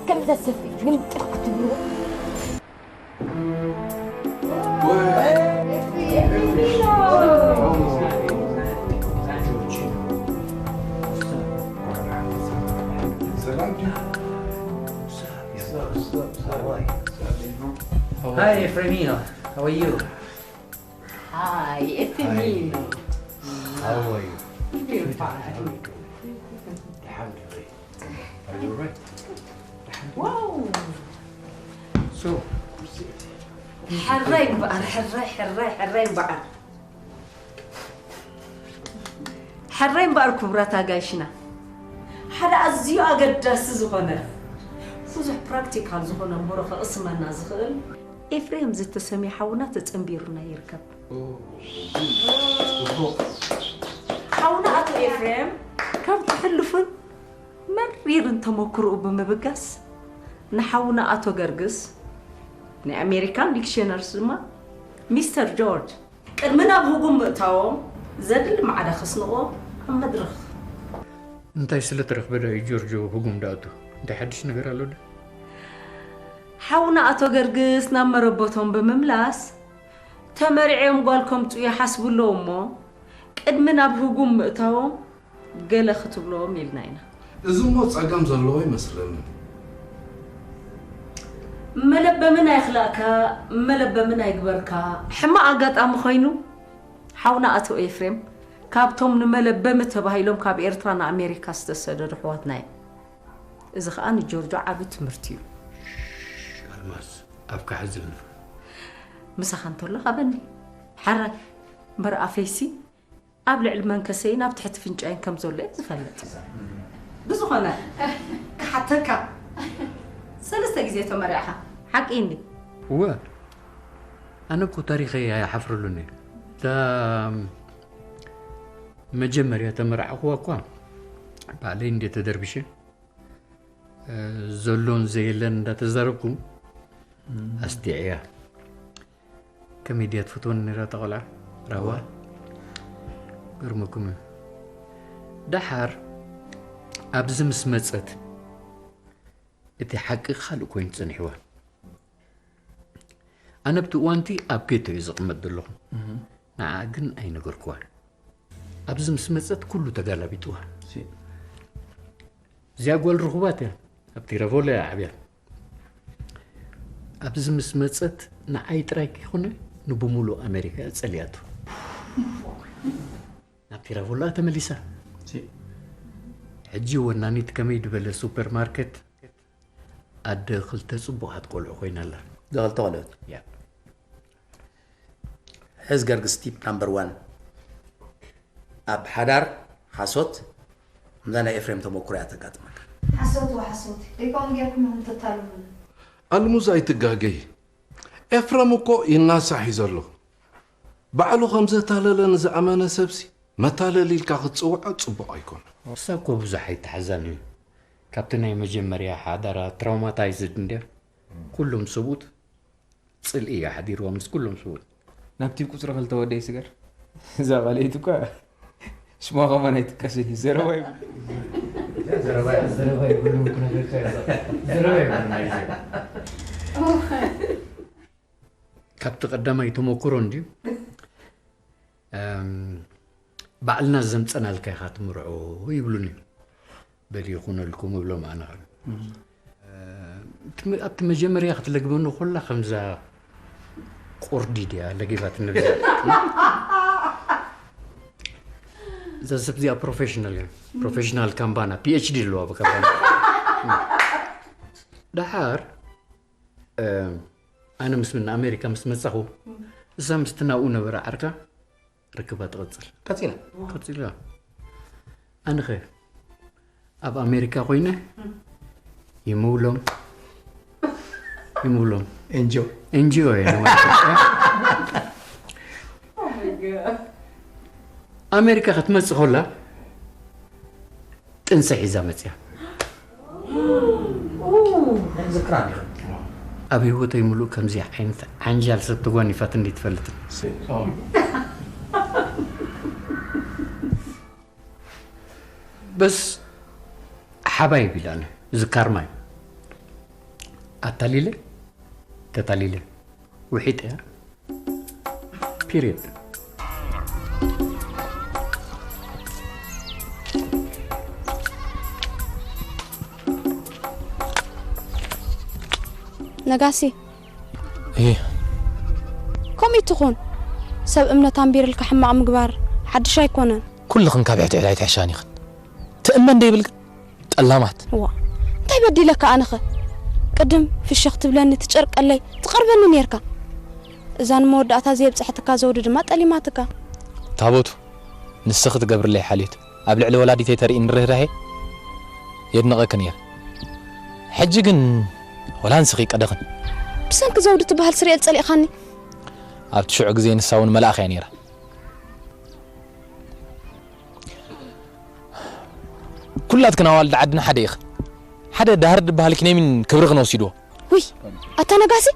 ከምዛ ሰፍኢ ግን ጥፍ ክትብልዎ። Hi, Efremino. How are you? Hi, Efremino. How are you? You're fine. Alhamdulillah. Are you all right? Wow. So, ሕራይ እምበኣር፣ ሕራይ፣ ሕራይ፣ ሕራይ እምበኣር። ሕራይ እምበኣር ክቡራት ኣጋይሽና። ሓደ ኣዝዩ ኣገዳሲ ዝኾነ፣ ብዙሕ ፕራክቲካል ዝኾነ ምህሮ ከቕስመና ዝኽእል ኤፍሬም ዝተሰምየ ሓውና ተጸንቢሩና ይርከብ። ሓውና ኣቶ ኤፍሬም ካብቲ ሕሉፍን መሪርን ተመክሮኡ ብምብጋስ ንሓውና ኣቶ ገርግስ ናይ ኣሜሪካን ዲክሽነርስ ድማ ሚስተር ጆርጅ ቅድሚ ናብ ህጉም ምእታዎም ዘድሊ ማዕዳ ከስንቕዎ ኣብ መድረኽ እንታይ ስለ ተረኽበ ዶ እዩ ጆርጆ ህጉም ዳኣቱ? እንታይ ሓድሽ ነገር ኣሎ ዶ? ሓውና ኣቶ ገርግስ ናብ መረበቶም ብምምላስ ተመሪዕዮም ጓል ከምፅኡ ይሓስቡ ኣለዉ እሞ ቅድሚ ናብ ህጉም ምእታዎም ገለ ክትብሎም ኢልና ኢና። እዚ እሞ ጸገም ዘለዎ ይመስለኒ። መለበምን ኣይኽላእካ መለበምን ኣይግበርካ። ሕማቕ ኣጋጣሚ ኮይኑ ሓውና ኣቶ ኤፍሬም ካብቶም ንመለበሚ ተባሂሎም ካብ ኤርትራ ንኣሜሪካ ዝተሰደዱ ኣሕዋትና እዩ። እዚ ኸኣ ንጆርጆ ዓቢ ትምህርቲ እዩ። ኣልማዝ ኣብ ካሕዝልና ምሳኻ እንተሎ ሃበኒ ሓራይ እምበር ኣፈይሲ ኣብ ልዕሊ መንከሰይን ኣብ ትሕቲ ፍንጫይን ከም ዘሎ እየ ዝፈልጥ። ብዝኾነ ክሓተካ ሰለስተ ግዜ ተመሪዕኻ ሓቂ እንዲ እወ ኣነ እኮ ታሪኸይ ኣይሓፍረሉን እየ እታ መጀመርያ ተመራዕኽዋ እኳ ባዕለይ እንደ ተደርብሸ ዘሎን ዘየለን እንዳተዛረብኩም ኣስቲዕያ ከመይ ድያ ትፈትወኒ ነይራ እታ ቆልዓ ራዋ ገርመኩም እዩ ደሓር ኣብዚ ምስ መፀት እቲ ሓቂ ካልእ ኮይኑ ፀኒሕዋ ኣነ ኣብቲ እዋንቲ ኣብ ጌቶ እዩ ዝቕመጥ ዘለኹ ንዓ ግን ኣይነገርክዋን ኣብዚ ምስ መፀት ኩሉ ተጋላቢጥዋ እዚኣ ጓል ርኹባት እያ ኣብቲ ረቮላ እያ ዓብያ ኣብዚ ምስ መፀት ንዓይ ጥራይ ከይኮነ ንብሙሉእ ኣሜሪካ እያ ፀሊኣቶ ናብቲ ረቮላ ተመሊሳ ሕጂ ወናኒት ከመይ ድበለ ሱፐርማርኬት ኣደ ክልተ ጽቡቓት ቆልዑ ኮይና ኣላ። እዛ ክልተ ቆልዑት? ሕዝ ገርግስ ቲፕ ናምበር ዋን ኣብ ሓዳር ሓሶት እዛ ናይ ኤፍሬም ተመኩሮ እያ ተጋጥመካ። ሓሶት ወሓሶት ደይኮም ጌርኩም ኢኹም ተታልሉና። ኣልሙዝ ኣይትጋገይ። ኤፍረም እኮ ይናሳሕ እዩ ዘሎ። ባዕሉ ከም ዘታለለ ንዝኣመነ ሰብሲ መታለሊ ኢልካ ክትጽውዖ ጽቡቕ ኣይኮነን። ንሳ እኮ ብዙሕ ኣይተሓዛን እዩ። ካብቲ ናይ መጀመርያ ሓዳራ ትራውማታይዝድ እንድያ። ኩሎም ሰብኡት ጽልኢ እዩ ሓዲርዋ ምስ ኩሎም ሰብኡት። ናብቲ ቁጽሪ ክልተ ወደይ ስገር። እዛ ቃለይት እኳ ሽማ ከማን ኣይጥቀስን እዩ። ዘረባ ይብሉ። ዘረባ ይብሉ። ዘረባ ይብሉ። ዘረባ ይብሉ። ካብቲ ቀዳማይ ተመክሮ እንድዩ ባዕልና ዘምፀናልካ ኢኻ ትምርዖ ይብሉኒ በል ይኹነልኩም እብሎም ኣነ ኣብቲ መጀመርያ ክትለግበኒ ኩላ ከምዛ ቁርዲ ድያ ለጊባትኒ እዛ ሰብ እዚኣ ፕሮፌሽናል እያ ፕሮፌሽናል ካምባና ፒኤችዲ ኣለዋ ብካምባና ደሓር ኣነ ምስ ምን ኣሜሪካ ምስ መጻኹ እዛ ምስቲ ናብኡ ነበረ ዓርካ ርክባ ትቐጽል ቀጺላ ቀጺላ ኣነኸ ኣብ ኣሜሪካ ኮይነ ይምውሎም ይምውሎም ኤንጂኦ ኤንጂኦ እየ ኣሜሪካ ክትመጽእ ከላ ጥንሲ ሒዛ መጽያ ዝክራ ዲኻ ኣብ ህይወተይ ሙሉእ ከምዚ ዓይነት ዓንጃል ሰብ ተጓኒፋትኒ ትፈልጥን በስ ሓባይብ ኢላኒ እዚ ካርማ እዩ። ኣታሊለ ተታሊለ ውሒጠ እያ። ፒሪየድ። ነጋሲ። እህ ከምኡ ትኹን። ሰብ እምነት ኣንቢርልካ ሕማቕ ምግባር ሓድሽ ኣይኮነን። ኩልኽን ካብ ሕትሕት ኣይትሕሻን ኢኽን። ትእመን ደይብል ግን ጠላማት። እዋ እንታይ በዲለካ ኣነኸ? ቅድም ፍሽኽ ትብለኒ ትጨርቀለይ ትቐርበኒ ኔርካ። እዛ ንመወዳእታ ዘየብጻሕትካ ዘውዲ ድማ ጠሊማትካ። ታቦቱ ንስኺ ትገብርለይ ሓልዮት ኣብ ልዕሊ ወላዲተይ ተርእይኒ ርህራሄ የድንቐኪ ነይረ። ሕጂ ግን ወላ ንስኺ ቀደኽን። ብሰንኪ ዘውዲ ትበሃል ስርኤል ጸሊእኻኒ። ኣብቲ ሽዑ ግዜ ንሳ እውን መልኣኽ እያ ነይራ። ኩላትክን ኣዋልድ ዓድና ሓደ ኢኽን። ሓደ ዳህር ድበሃል ኪነሚን ክብርኽን ወሲድዎ። ውይ ኣታ ነጋሲ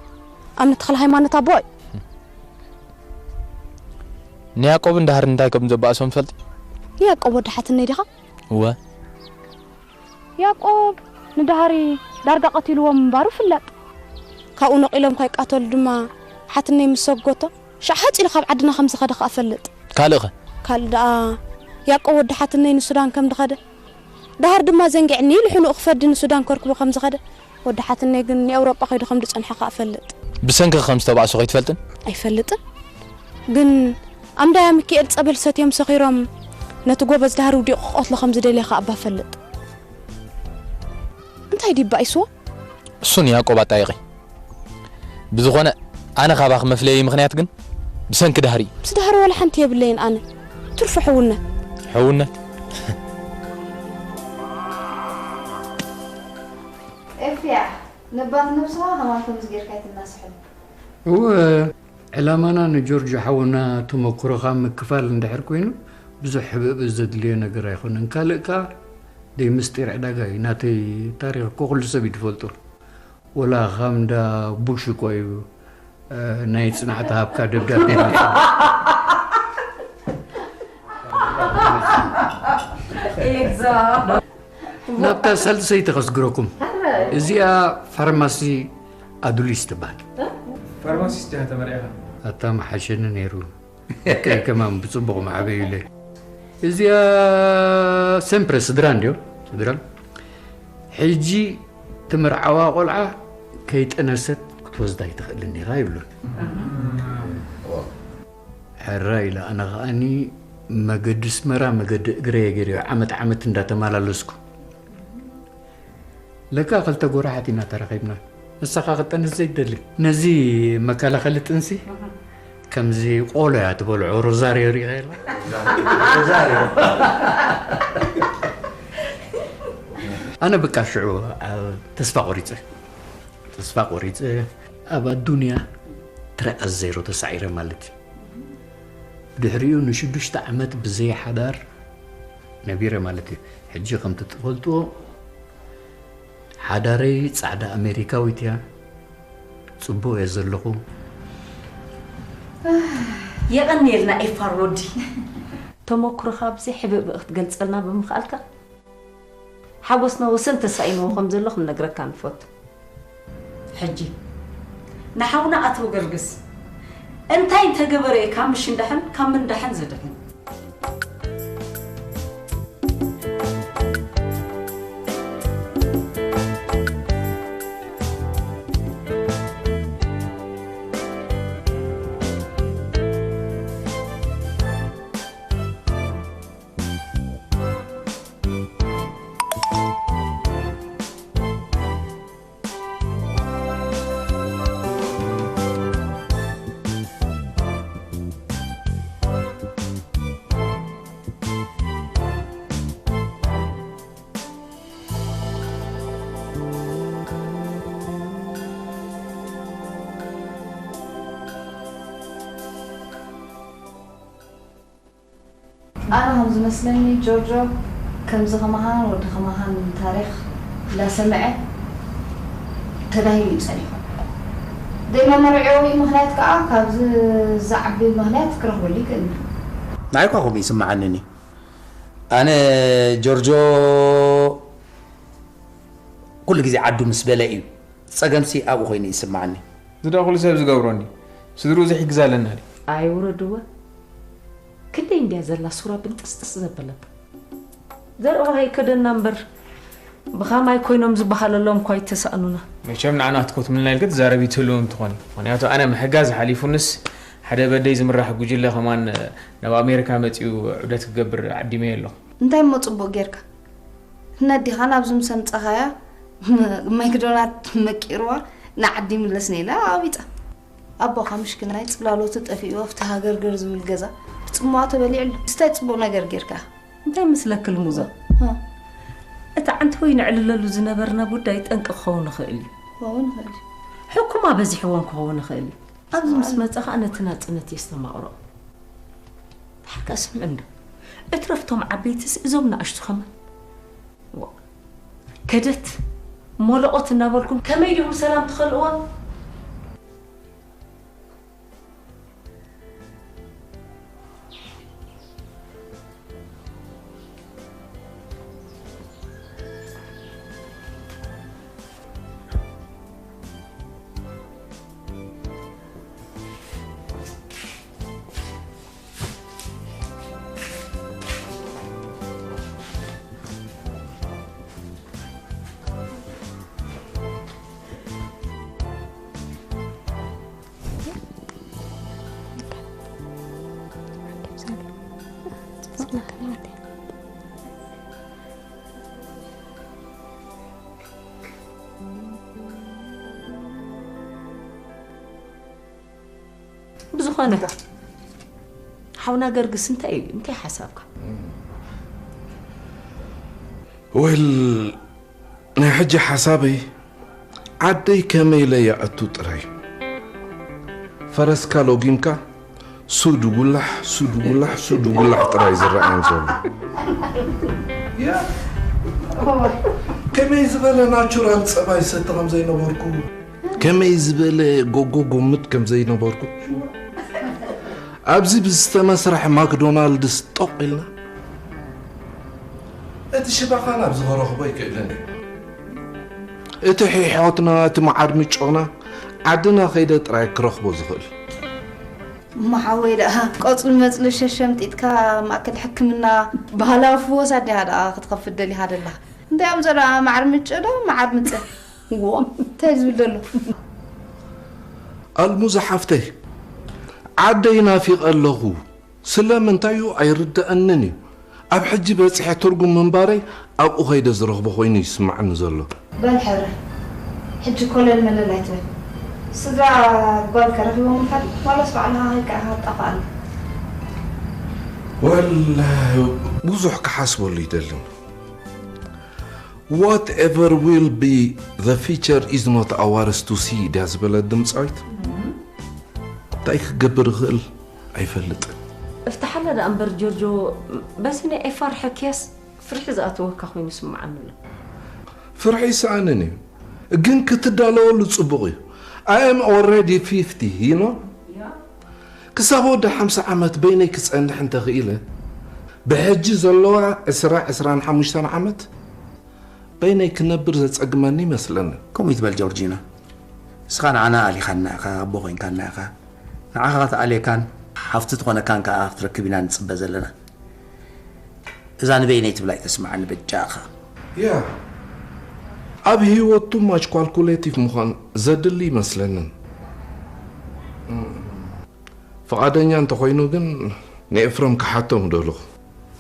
ኣምኒ ተኽለ ሃይማኖት ኣቦይ። ንያዕቆብን ዳህርን እንታይ ከም ዘባእሶም ትፈልጢ? ንያዕቆብ ወዲ ሓትነይ ዲኻ? እወ። ያዕቆብ ንዳህሪ ዳርጋ ቀቲልዎ ምንባሩ ይፍለጥ። ካብኡ ነቒሎም ከይቃተሉ ድማ ሓትነይ ምስ ሰጎቶ ሻዕ ሓጺሉ ካብ ዓድና ከም ዝኸደ ከኣ እፈልጥ። ካልእኸ? ካልእ ደኣ ያዕቆብ ወዲ ሓትነይ ንሱዳን ከም ዝኸደ፣ ደሃር ድማ ዘንጊዕኒ ኢሉ ሕኑኡ ክፈዲ ንሱዳን ከርክቦ ከም ዝኸደ፣ ወዲ ሓትነይ ግን ንኤውሮጳ ከይዱ ከም ዝጸንሐ ከኣ እፈልጥ። ብሰንኪ ከም ዝተባእሱ ከይትፈልጥን? ኣይፈልጥን። ግን ኣምዳያ ሚኪኤል ጸበል ሰትዮም ሰኺሮም ነቲ ጎበዝ ዳህሪ ውዲቑ ክቐትሎ ከም ዝደልየ ከኣ እባ እፈልጥ። እንታይ ድዩ ባኢስዎ? እሱን ያዕቆብ ኣጣይቒ። ብዝኾነ ኣነ ካባኺ መፍለየይ ምኽንያት ግን ብሰንኪ ዳህሪ እዩ። ምስ ዳህሪ ዋላ ሓንቲ የብለይን ኣነ። ትርፉ ሕውነት። ሕውነት? ኤፍያ ነባት ነብስኻ ከማን ከምዚ ጌርካ ኣይትናስሕብ። እወ ዕላማና ንጆርጆ ሓውና ተመኩሮኻ ምክፋል እንድሕር ኮይኑ ብዙሕ ሕብእብእ ዘድልዮ ነገር ኣይኮነን። ካልእ ከኣ ደይ ምስጢር ዕዳጋ እዩ። ናተይ ታሪኽ እኮ ኩሉ ሰብ እዩ ዝፈልጦ። ወላ ከም እንዳ ቡሽ እኮ እዩ ናይ ጽናዕቲ ሃብካ ደብዳቤ መጽእ። ናብታ ሳልሰይቲ ከስግረኩም። እዚኣ ፋርማሲ ኣዱሊስ ትበሃል። ፋርማሲስት ዲኻ ተመሪዕኻ? ኣታ ምሓሸኒ ነይሩ። ከይ ከማን ብጽቡቕ መዓበዩለይ። እዚኣ ሰምፕረ ስድራ እንድዮም ስድራ። ሕጂ ትምርዓዋ ቆልዓ ከይጠነሰት ክትወስዳ ኣይትኽእልን ኢኻ ይብሉን። ሕራይ ኢለ ኣነ ከኣኒ መገዲ ኣስመራ መገዲ እግረየ ገይረዮ ዓመት ዓመት እንዳተመላለስኩ። ለካ ክልተ ጎራሓት ኢና ተራኺብና። ንስኻ ክጠንስ ዘይትደሊ። ነዚ መከላኸሊ ጥንሲ ከምዚ ቆሎ እያ ትበልዖ ሮዛርዮ ሪኢኻ የለ? ኣነ ብቃ ሽዑ ተስፋ ቆሪፀ። ተስፋ ቆሪፀ ኣብ ኣዱንያ ትረኣ ዜሮ ተሳዒረ ማለት እዩ። ድሕሪኡ ንሽዱሽተ ዓመት ብዘይ ሓዳር ነቢረ ማለት እዩ። ሕጂ ከምቲ ትፈልጥዎ ሓዳረይ ጻዕዳ ኣሜሪካዊት እያ። ጽቡቕ እየ ዘለኹ። የቐንየልና ኤፋር ወዲ። ተመኩሮኻ ብዘይ ሕብእብእ ክትገልጸልና ብምኽኣልካ ሓጎስና ወሰን ተሳኢንዎ ከም ዘሎ ክንነግረካ ንፈቱ። ሕጂ ንሓውና ኣቶ ገርግስ እንታይ እንተገበረ እዩ ካብ ምሽንዳሕን ካብ ምንዳሕን ዝድሕን? ኣነ ከም ዝመስለኒ ጆርጆ ከምዚ ከማኻን ወዲ ከማኻን ታሪኽ እንዳሰምዐ ተዳሂሉ እዩ ጸኒሑ። ደይ መመርዕዊ ምኽንያት ከኣ ካብዚ ዝዓቢ ምኽንያት ክረኽበሉ ይኽእል እዩ። ንዓይ እኳ ከምኡ ይስምዓኒ። ኣነ ጆርጆ ኩሉ ግዜ ዓዱ ምስ በለ እዩ። ጸገምሲ ኣብኡ ኮይኑ ይስምዓኒ። እዚ ደኣ ኩሉ ሰብ ዝገብሮ እንድዩ። ስድርኡ ዘይሕግዝ ኣለና ድዩ? ኣይውረድወ። ክንደይ እንድያ ዘላ ሱራ ብንጥስጥስ ዘበለታ። ዘርእዋ ኣይከደና እምበር፣ ብኸማይ ኮይኖም ዝበሃለሎም እኳ ኣይተሳእኑና። መቸም ንዓና ክትኮትምልና ኢልኪ ትዛረቢ ትህልው እንትኾኒ። ምኽንያቱ ኣነ ምሕጋዝ ሓሊፉንስ፣ ሓደ በደይ ዝምራሕ ጉጅለ ከማን ናብ ኣሜሪካ መጺኡ ዑደት ክገብር ዓዲመዮ ኣለኹ። እንታይ እሞ ጽቡቕ ጌርካ? ነዲኻ ናብዚ ምስ ኣምጻኻያ፣ ማይክዶናት መቂርዋ ንዓዲ ይምለስ ነይና ኣቢጻ። ኣቦኻ ምሽክናይ ጽላሎቱ ጠፊኡ ኣብቲ ሃገርገር ዝብል ገዛ ብጽምዋ ተበሊዑ ኣሎ። እንታይ ጽቡቕ ነገር ጌርካ? እንታይ መስለኪ ልሙዛ? ሃ። እቲ ዓንተወይ ነዕልለሉ ዝነበርና ጉዳይ ጠንቂ ክኸውን ይኽእል እዩ። ክኸውን ይኽእል እዩ። ሕኩማ በዚሕዎም ክኸውን ይኽእል እዩ። ኣብዚ ምስ መጸ ኸኣ ነቲ ናጽነት የስተማቕሮ። ዳሕካ ስምዕ እንዶ። እትረፍቶም ዓበይትስ እዞም ንኣሽቱ ኸማን። ዋ። ከደት፣ ሞለቖት እናበልኩም ከመይ ዲኹም ሰላም ትኸልእዋ? ብዝኾነ፣ ሓውና ገርግስ እንታይ እዩ? እንታይ ሓሳብካ? ወል፣ ናይ ሕጂ ሓሳበይ ዓደይ ከመይ ኢለ ይኣቱ ጥራይ። ፈረስካ ሎጊምካ ሱድ ጉላሕ፣ ሱድ ጉላሕ፣ ሱድ ጉላሕ ጥራይ ዝረኣየን ዘሎ። ያ፣ ከመይ ዝበለ ናቹራል ጸባይ ሰቲ ከም ዘይነበርኩ፣ ከመይ ዝበለ ጎጎ ጎምት ከም ዘይነበርኩ፣ ኣብዚ ብዝተመስርሐ ማክዶናልድስ ጦቕ ኢልና፣ እቲ ሽባኻ ናብ ዝኸረኽቦ ኣይክእልን እዩ። እቲ ሒሖትና፣ እቲ መዓር ምጮና ዓድና ከይደ ጥራይ ክረኽቦ ዝኽእል። እሞ ሓወይ ደኣ ቆጽሊ መጽሊ ሸሸምጢጥካ ማእከል ሕክምና ባህላዊ ፍወሳ ዲኻ ደኣ ክትኸፍት ደሊኻ ደለኻ? እንታይ እዮም ዘረኣ መዓር ምጮ ዶ መዓር ምጸ? ዎ፣ እንታይ ዝብል ዘሎ? ኣልሙዛ ሓፍተይ፣ ዓደይ ናፊቐ ኣለኹ። ስለምንታይ እዩ ኣይርደኣንን እዩ። ኣብ ሕጂ በጺሐ ትርጉም ምንባረይ ኣብኡ ከይደ ዝረኽቦ ኮይኑ ይስምዓኒ ዘሎ። በል ሕረ፣ ሕጂ ኮለል መለል ኣይትበል። ስድራ ጓልከ ረኺቦምልካ ድዩ? ዋላስ ባዕልኻ ከይድካ ኢኻ ትጣፍኣሉ? ወል፣ ብዙሕ ክሓስበሉ ይደልን። Whatever will be, the future is not ours to see ድያ ዝበለት ድምፃዊት? እንታይ ክገብር ይኽእል ኣይፈልጥን። እፍትሓላ ደኣ እምበር ጆርጆ፣ በዚ ናይ ኤፋር ሕክያስ ፍርሒ ዝኣተወካ ኮይኑ ይስምዓኒ ኣሎ። ፍርሒ ይሰኣንን እዩ፣ ግን ክትዳለወሉ ጽቡቕ እዩ። I am already fifty, you know? ክሳብ ወዲ ሓምሳ ዓመት በይነይ ክጸንሕ እንተኽኢለ፣ ብሕጂ ዘለዋ ዕስራ፣ ዕስራን ሓሙሽተን ዓመት በይነይ ክነብር ዘጸግመኒ ይመስለኒ። ከምኡ ይትበል ጆርጂኖ። ንስኻ ንዓና ኣሊኻና ኢኻ፣ ኣቦ ኮይንካና ኢኻ። ንዓኻ ክትኣልየካን ሓፍቲ ትኾነካን ከኣ ክትረክብ ኢና ንጽበ ዘለና። እዛ ንበይነይ ትብላ ኣይተስምዓኒ በጃኻ። ያ፣ ኣብ ህይወት too much calculative ምዃን ዘድሊ ይመስለንን። ፍቓደኛ እንተኾይኑ ግን ንኤፍረም ክሓቶ ምደለኹ።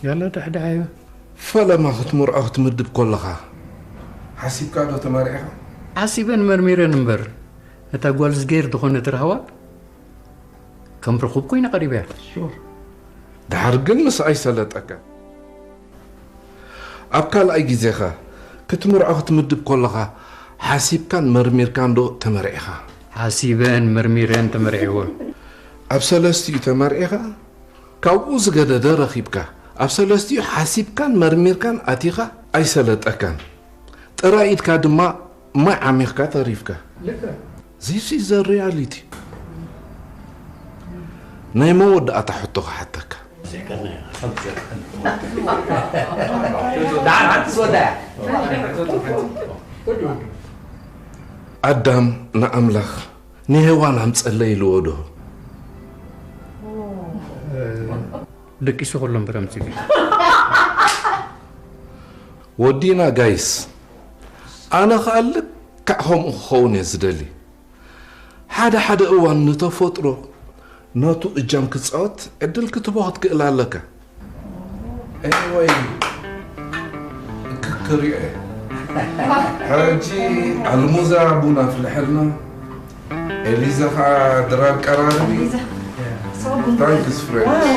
ያለ ዳሕዳሓዮ። ፈለማ ክትምርዖ ክትምድብ ከለኻ ሓሲብካ ዶ ተመርዒኻ? ሓሲበን መርሚረን እምበር፣ ነታ ጓል ዝገይር ዝኾነት ራህዋ ከም ርኹብ ኮይነ ቀሪበያ። ሹር። ድሓር ግን ምስ ኣይሰለጠካ። ኣብ ካልኣይ ግዜኻ ክትምርዖ ክትምድብ ከለኻ ሓሲብካን መርሚርካን ዶ ተመርዒኻ? ሓሲበን መርሚረን ተመርዒወን። ኣብ ሰለስቲኡ ተመርዒኻ፣ ካብኡ ዝገደደ ረኺብካ። ኣብ ሰለስቲኡ ሓሲብካን መርሚርካን ኣቲኻ ኣይሰለጠካን። ጥራይ ኢድካ ድማ ማይ ዓሚኽካ ተሪፍካ። ልክዕ። This is the reality። ናይ መወዳእታ ሕቶ ክሓተካ። ደሓን ሓንቲ ትወዳ እያ። ኣዳም ንኣምላኽ ንሄዋን ኣምጸለይ ኢልዎ ዶ? ደቂሱ ኩሎም ብረምፂ ወዲና ጋይስ፣ ኣነ ኸኣ ልክዕ ከምኡ ክኸውን እየ ዝደሊ። ሓደ ሓደ እዋን ንተፈጥሮ ነቱ እጃም ክጻወት ዕድል ክትቦ ክትክእል ኣለካ። Anyway፣ ክክሪኦ እየ። ሕጂ ኣልሙዛ ቡን ኣፍልሐልና። ኤሊዛ ኸዓ ድራር ቀራርቢ። Thanks friends።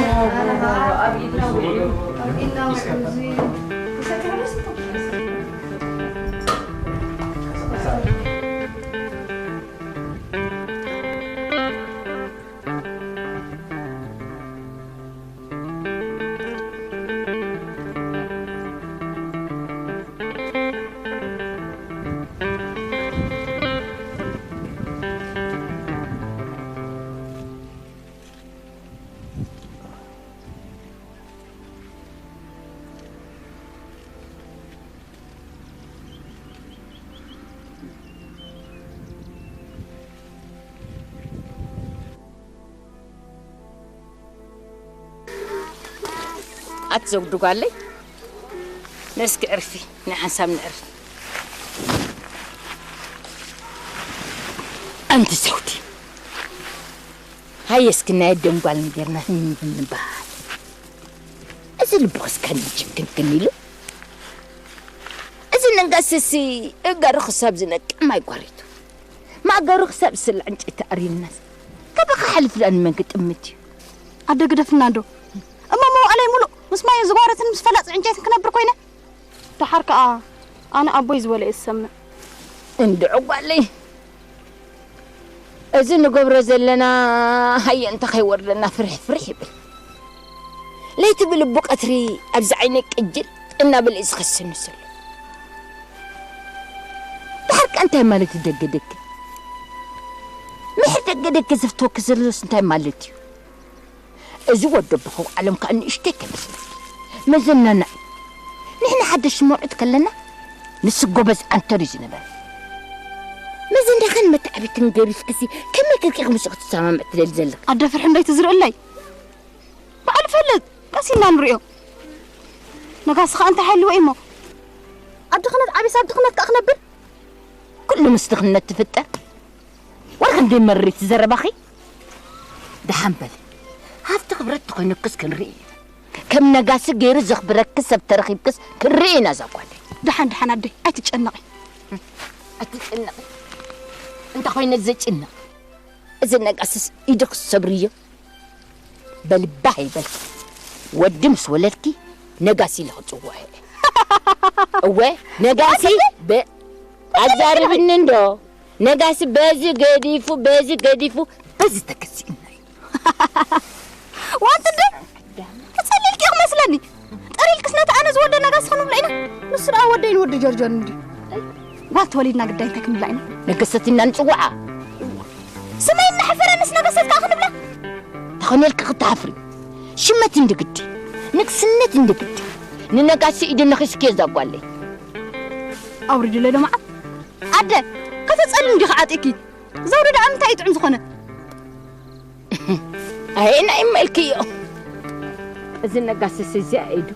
ኣቲ ዘውዲ ጓለይ፣ ነስኪ ዕርፊ፣ ናይ ሓንሳብ ንዕርፊ። ኣንቲ ዘውዲ፣ ሃየ እስኪ ናይ ኣደም ጓል ንገርና፣ ንበሃል። እዚ ልብኽስ ከንዲ ችክንክን ኢሉ። እዚ ነጋስሲ እገሩ ክሳብ ዝነቅዕ ማይ ጓሪቱ። ማእገሩ ክሳብ ዝስላዕ ዕንጨይቲ ኣርዩናስ። ካባኻ ሓሊፉ ደኣ ንመን ክጥምት እዩ? ኣደ ግደፍና እንዶ። እሞ መዋእለይ ሙሉእ ምስ ማይን ዝጓረትን ምስ ፈላጽ ዕንጨይትን ክነብር ኮይነ? ደሓር ከኣ ኣነ ኣቦይ ዝበሎ እየ ዝሰምዕ። እንድዒ ጓለይ፣ እዚ ንገብሮ ዘለና ሃየ እንተ ከይወርደና ፍርሕ ፍርሕ ይብል። ለይቲ ብልቡ ቀትሪ ኣብዚ ዓይነይ ቅጅል እናበለ እዩ ዝኸሰኒ ዘሎ። ድሓር ከ እንታይ ማለት እዩ ደገ ደገ? ምሕር ደገ ደገ ዘፍተወኪ ዘሎስ እንታይ ማለት እዩ? እዚ ወዲ ኣቦኻ ዓለም ከኣ ንእሽተይ ከይመስለኪ። መዘናና እዩ። ንሕና ሓደሽቲ መርዑት ከለና ንሱ ጎበዝ ዓንተር እዩ ዝነበረ። መዘናኽን መተዓብይትን ገቢስክሲ ከመይ ጌርኪ ኢኺ ምስኡ ክትሰማምዒ ትደልዪ ዘለኺ? ኣደ ፍርሒ እንዶ ኣይትዝርእለይ። ባዕሉ ይፈልጥ። ቀስ ኢልና ንርእዮ። ነጋሲ ኸኣ እንታይ ሓልዎ እዩ እሞ? ኣብ ድኽነት ዓቢስ ኣብ ድኽነት ከኣ ክነብር? ኩሉ ምስ ድኽነት ትፍጠር። ዋላ ክንደይ መሪር እቲ ዘረባኺ። ደሓን በሊ። ሃፍቲ ክብረት ተኾይኑክስ ክንርኢ ኢና። ከም ነጋሲ ገይሩ ዘኽብረኪ ሰብ ተረኺብክስ ክንርኢ ኢና እዛ ጓለይ። ደሓን ደሓን ኣደይ ኣይትጨነቒ። ኣይትጨነቒ። እንታይ ኾይነ ዘጭንቕ? እዚ ነጋስስ ኢዱ ክሰብርዮ። በሊ ባህ ይበልኪ። ወዲ ምስ ወለድኪ ነጋሲ ኢለ ክጽውዖ እየ። እወ ነጋሲ በ ኣዛርብኒ እንዶ። ነጋሲ በዚ ገዲፉ በዚ ገዲፉ በዚ ተከሲእና እዩ። ዋንት እንደ ተጸሊልኪ ኢኺ መስለኒ። ጠሪልክስ ነቲ ኣነ ዝወደ ነጋሲ ክንብሎ ኢና። ንሱ ደኣ ወደይን ወዲ ጆርጆን እንድዩ። ጓል ተወሊድና ግዳይ እንታይ ክንብላ ኢና? ነገሰት ኢና ንጽውዓ። ስመይ እናሕፈረንስ ነገሰት ከኣ ክንብላ? ተኾነልኪ ክትሓፍሪ። ሽመት እንዲ ግዲ፣ ንግስነት እንዲ ግዲ። ንነጋሲ ኢዱ ነኺስኪ እዛ ጓለይ። ኣውሪድለይ ዶ መዓት? ኣደ፣ ከተጸልም ዲኺ ዓጢኪ? ዘውዲ ደኣ እንታይ እዩ ጥዑም ዝኾነ? ኣየ ናይ መልክዮ። እዚ ነጋሲ ስዚኣ ኢዱ።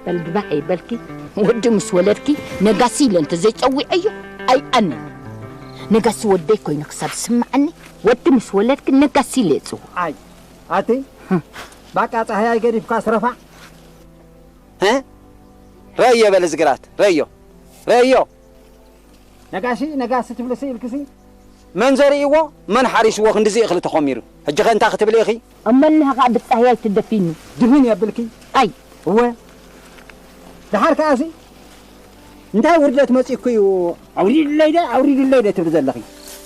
በልድባሕ ይበልኪ። ወዲ ምስ ወለድኪ ነጋሲ ኢለ እንተ ዘይጸዊዐዮ ኣይኣንን። ነጋሲ ወደይ ኮይኑ ክሳብ ዝስምዓኒ ወዲ ምስ ወለድኪ ነጋሲ ኢለ እጽውዖ። ኣይ ኣቲ ባቃ ጻህያይ ገዲፍካ ስረፋ። እ ረዮ በል እዚ ግራት ረዮ ረዮ። ነጋሲ ነጋሲ ትብልሲ ኢልክሲ መን ዘርእዎ መን ሓሪስዎ ክንድዚ እኽሊ ተኾሚሩ። ሕጂ ኸ እንታይ ክትብሊ ኢኺ? እሞ እነሀ ኸኣ ብጻህያይ ትደፊኒ። ድህን የብልኪ። ኣይ እወ ደሓር ከኣሲ እንታይ ውርደት መጺእኩ እዩ ኣውሪድለይ ደ ኣውሪድለይ ደ ትብሊ ዘለኺ?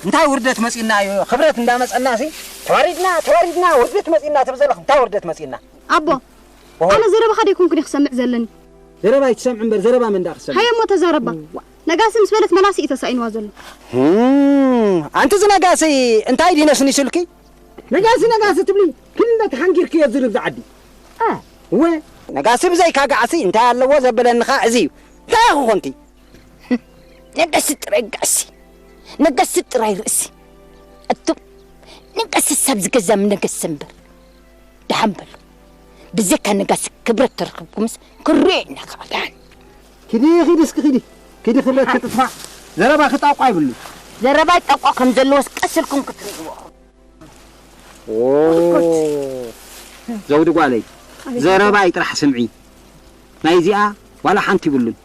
እንታይ ውርደት መጺእና እዩ? ክብረት እንዳመጸናሲ ተዋሪድና ተዋሪድና ውርደት መጺእና ትብሊ ዘለኺ? እንታይ ውርደት መጺእና? ኣቦ ኣነ ዘረባኻ ደይኮንኩን እየ ክሰምዕ ዘለኒ። ዘረባይ ትሰምዒ እምበር ዘረባ መን ደኣ ክሰምዕ? ሃየ እሞ ተዛረባ። ነጋሲ ምስ በለት መላሲ እዩ ተሳኢንዋ ዘሎ። ኣንቲ እዚ ነጋሲ እንታይ ድዩ ነስኒሱልኪ? ነጋሲ ነጋሲ ትብሊ ክልተ ተሓንጊርክዮ ዝርብ ዝዓዲ። እወ ነጋሲ ብዘይካ ጋዕሲ እንታይ ኣለዎ ዘበለኒ ኸኣ እዚ እዩ። እንታይ ኢኺ ኾንኪ? ነጋሲ ጥራይ ጋሲ፣ ነጋሲ ጥራይ ርእሲ። ኣቱም ነጋሲ ሳብ ዝገዛም ነገስ እምበር። ደሓን በሉ። ብዘካ ነጋሲ ክብረት ተረኽብኩምስ ክሪኦ ኢና ከዓ ደሓን። ኪዲ ኪዲ እስኪ ኪዲ ኪዲ ክብረት ክትጥፋ ዘረባ ክጣቋ ይብሉ። ዘረባ ይጣቋ ከም ዘለዎስ ቀስልኩም ክትርእይዎ። ዘውዲ ጓለይ ዘረባይ ጥራሕ ስምዒ። ናይዚኣ ዋላ ሓንቲ ይብሉን።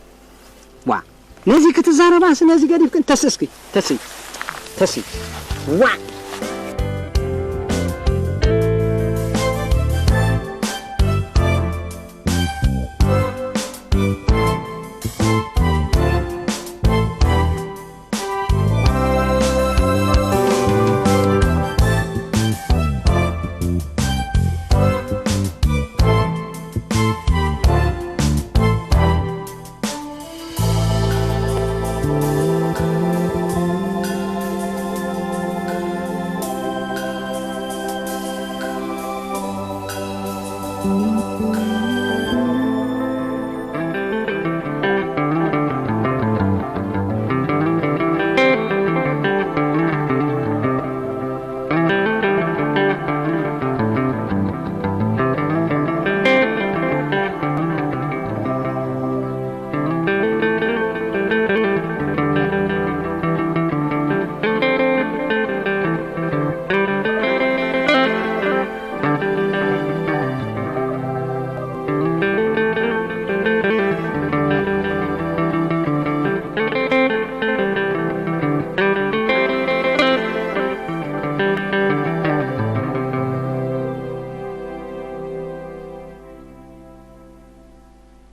ዋ ነዚ ክትዛረባስ ነዚ ገዲፍክን ተስእስኪ ተስይ ተስይ ዋ